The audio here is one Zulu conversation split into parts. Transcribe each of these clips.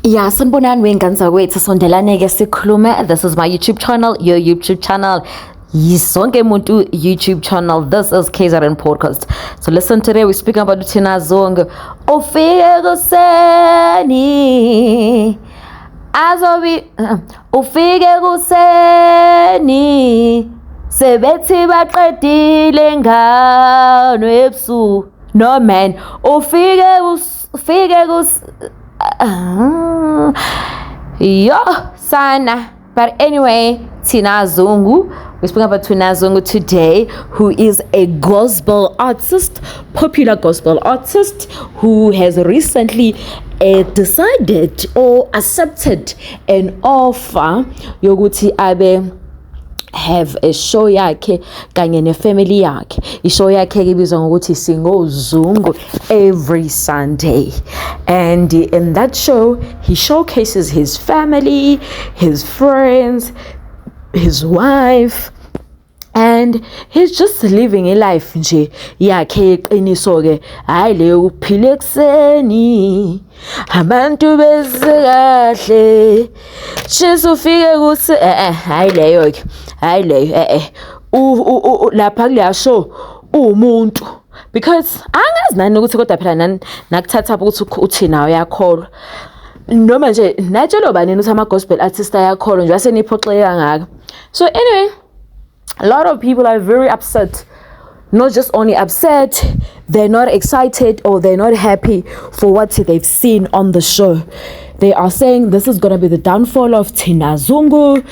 Yeah, sanibonani wey'ngane zakwethu, sondelane-ke sikhulume. This is my YouTube channel, your YouTube channel. Yisonke Muntu YouTube channel. This is KZN Podcast. So listen, today we're speaking about uThina Zungu. Ufike kuseni. Azobi ufike kuseni. Sebethi baqedile ngano ebusuku. No man, ufike ufike kus yo sana. But anyway, Thina Zungu, we're speaking about Thina Zungu today, who is a gospel artist, popular gospel artist, who has recently decided or accepted an offer yokuthi abe have a show yakhe kanye nefamily yakhe. Ishow yakhe ke ibizwa ngokuthi Singozungu every Sunday, and in that show he showcases his family, his friends, his wife, and he's just living a life nje yakhe yeqiniso ke, hayi leyo kuphila ekuseni abantu beze kahle Jesu ufike kuthi eh, hayi leyo ke, hayi leyo eh, lapha kuleya show uwumuntu, because angazi nani ukuthi kodwa phela nani nakuthatha ukuthi uthina uyakholwa noma nje natshelwa bani ukuthi ama-gospel artist ayakholwa nje aseniphoxeke kangaka. So anyway, a lot of people are very upset. Not just only upset, they're not excited or they're not happy for what they've seen on the show. They are saying this is going to be the downfall of Thina Zungu.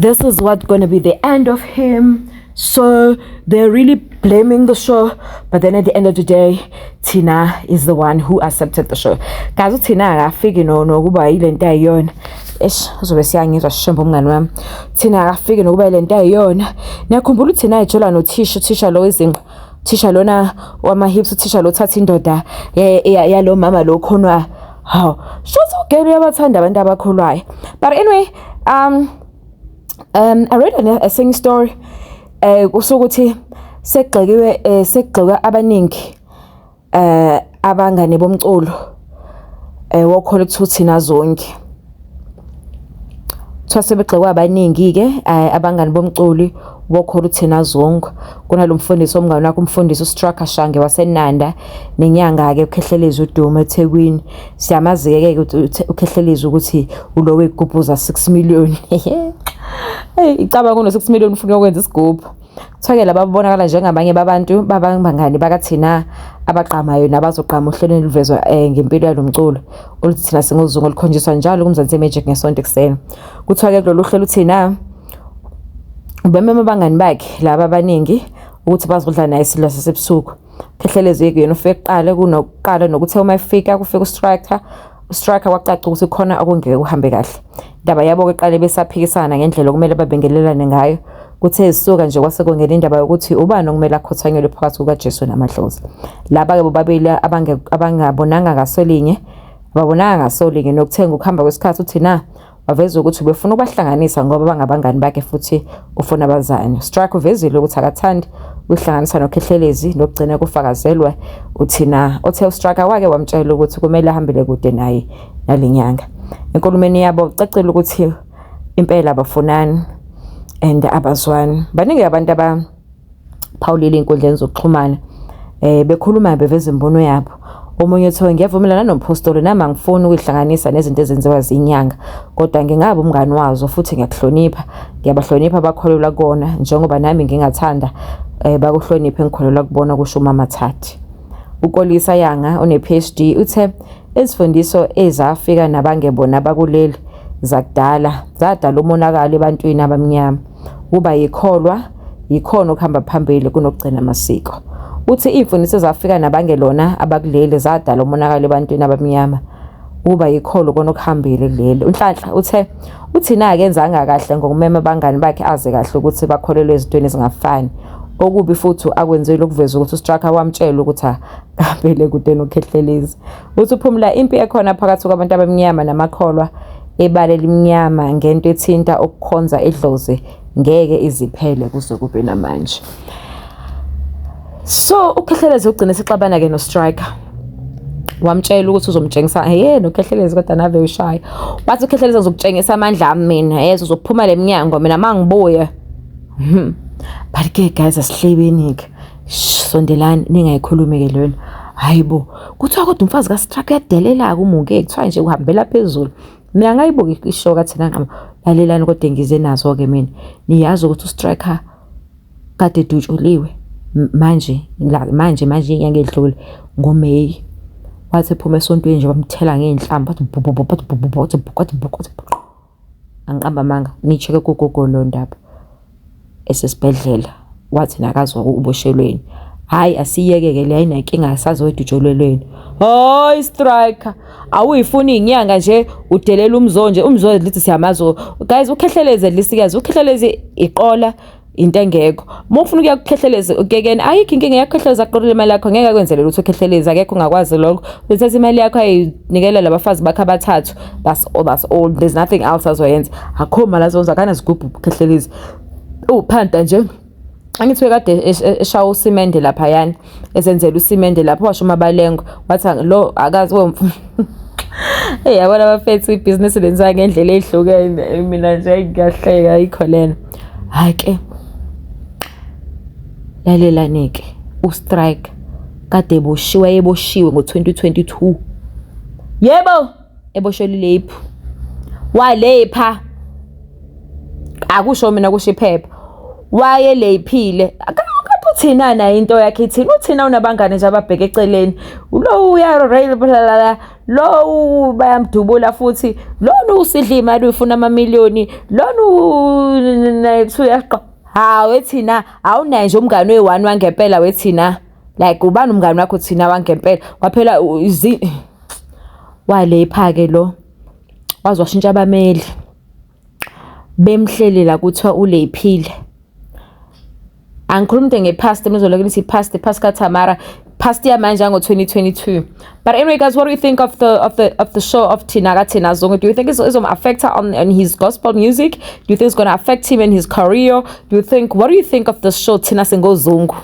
This is what's going to be the end of him. So they're really blaming the show. But then at the end of the day, Thina is the one who accepted the show. Guys, uThina akafiki no nokuba yilento ayiyona. Eish, uzobe siyangizwa shembe umngani wami. Thina akafiki nokuba yilento ayiyona. Niyakhumbula uThina ejola nothisha, uthisha lo wezinqa. Uthisha lona wama-hips, uthisha lo thatha indoda yalo mama lo khonwa. Hawu, shuthi ugele uyabathanda abantu abakholwayo. But anyway, I read a sing story kusukuthi sekugxekiwe, sekugxekwa abaningi abangane bomculo wokholo kuthiwa uThina Zungu. Kuthiwa sebegxekwa abaningi ke abangani bomculi wokholo uThina Zungu. Kunalo mfundisi omngani wakhe, umfundisi uStryker Shange waseNanda, nenyanga ke uKhehlelezi uDuma eThekwini. Siyamazi ke uKhehlelezi ukuthi ulo wegubhu za 6 million. Hey, icabanga uno 6 million ufuna ukwenza isigubhu. Kuthiwa-ke laba babonakala njengabanye babantu babangani bakaThina abaqamayo nabazoqama ohlelweni oluvezwa ngempilo yalo mculo oluthi Thina Singozungu, olukhonjiswa njalo kuMzansi Magic ngeSonto ekuseni. Kuthiwa-ke kulolu hlelo uThina ubemema abangani bakhe laba abaningi ukuthi bazodla naye isidlo sasebusuku. Khehlelezi kuyena ufike kuqala kunokuqala, nokuthe uma efika kufika uStryker. UStryker kwacaca ukuthi khona okungeke kuhambe kahle. Indaba yabo ke besaphikisana ngendlela okumele babingelelane ngayo. Kuthe zisuka nje kwase kungena indaba yokuthi ubani okumele akhothanyelwe phakathi kukaJesu namadlozi. Laba-ke bobabili abangabonanga ngasolinye, ababonanga ngasolinye, nokuthenga ukuhamba kwesikhathi uThina waveza ukuthi ubefuna ukubahlanganisa ngoba bangabangani bakhe futhi ufuna abazane. Striker uvezile ukuthi akathandi ukuhlanganisa noKhehlelezi, nokugcina kufakazelwe uThina othe uStryker wake wamtshela ukuthi kumele ahambele kude naye nalenyanga. Enkulumeni yabo kucacile ukuthi impela abafunani and abazwani. Baningi abantu abaphawulile ey'nkundleni zokuxhumana bekhuluma beveza imibono yabo. Omunye uthiwe, "Ngiyavumelana nompostoli, nami angifuni ukuyihlanganisa nezinto ezenziwa zinyanga, kodwa ngingabe umngani wazo futhi ngiyakuhlonipha, ngiyabahlonipha abakholelwa kona njengoba nami ngingathanda bakuhloniphe engikholelwa kubona," kusho uMama Thathi. UKolisa Yanga one-PhD uthe izifundiso ezafika nabangebona abakuleli zakudala zadala umonakalo ebantwini abamnyama. Kuba yikholwa yikhona okuhamba phambili kunokugcina amasiko. Uthi iy'mfundiso ezafika nabangelona abakuleli zadala umonakalo ebantwini abamnyama. Ukuba yikholo kona okuhambile kuleli. UNhlanhla uthe uThina akenzanga kahle ngokumema abangani bakhe azi kahle ukuthi bakholelwa ezintweni ezingafani. Okubi futhi akwenzile ukuveza ukuthi uStryker wamtshela ukuthi akahambele kude noKhehlelezi. Uthi uphumula impi ekhona phakathi kwabantu abamnyama namakholwa ebala elimnyama ngento ethinta ukukhonza idlozi ngeke iziphele kuze kube namanje. So uKhehlelezi ugcine sexabana ke noStryker. Wamtshela ukuthi uzomtshengisa hey noKhehlelezi, kodwa nave ushaya. Wathi uKhehlelezi, "Ngizokutshengisa amandla ami mina, yes, uzophuma le mnyango mina mangibuya." But ke guys, asihlebeni ke, sondelani, ningayikhulumi ke lona. Hayibo, kuthiwa kodwa umfazi kaStrike uyadelela-ke umuke, kuthiwa nje uhambela phezulu. Mina ngayibuka i-show kaThina Ngqama. Lalelani, kodwa ngize nazo-ke mina. Niyazi ukuthi uStriker kade edutshuliwe manje manje manje inyanga edlule ngoMeyi. Wathi ephuma esontweni nje, bamthela ngey'nhlamba, bathi bhu bathi bhu bathi bhu bathi bhu bathi bhu. Angiqamba amanga, niyi-check-e ku-Google leyo ndaba. Esesibhedlela wathi nakazwa uboshelweni. Hhayi, asiyeke-ke le, ayinankinga, asazi wedutshulelweni. Hayi Striker, awuyifuni iy'nyanga nje, udelela uMzo nje. UMzo lithi siyamazi guys, uKhehlelezi, at least yazi uKhehlelezi iqola into engekho. Uma ufuna ukuya kuKhehlelezi ukekeni, ayikho inkinga, iyakukhehleleza, aqolele imali yakho, ngeke akwenzele lutho uKhehlelezi, akekho ongakwazi lokho. Uthatha imali yakho ayinikela labafazi bakhe abathathu, that's all, that's all, there's nothing else azoyenza. Akho mali azoyenza, akanazigubhu uKhehlelezi, uphanta nje. Angithi kade eshawa usimende laphayana, esenzela usimende lapho, washo uMabalengwe wathi lo akazi. Hey, yabona abafethu, ibhizinisi lenziwa ngendlela ehlukene. Mina nje ngiyahleka, ayikho lena. Hhayi ke, lalelani-ke, uStrike kade eboshiwe, eboshiwe ngo-2022, yebo, eboshelwe i-rape. Walepha, akusho mina, kusho iphepha, wayeleyiphile. Kanti uthina naye into yakhe ithini? Uthina unabangane nje ababheke eceleni, lo uya lo bayamdubula futhi, lona usidla imali, uyifuna amamiliyoni, lona naye kuthiwa uyaqa. Hawu wethina, awunaye nje umngane oyi-one wangempela wethina? Like, ubani umngane wakho thina wangempela? Kwaphela walepha-ke lo, waze washintsha abameli, bemhlelela, kuthiwa uleyiphile. Angikhulumi into nge-past, nizoloku nithi past, past kaTamara, past yamanje yango-2022. But anyway guys, what do you think of the show of Thina kaThina Zungu? Do you think it's gonna affect her on his gospel music? Do you think it's gonna affect him in his career? Do you think What do you think of the show Thina SingoZungu?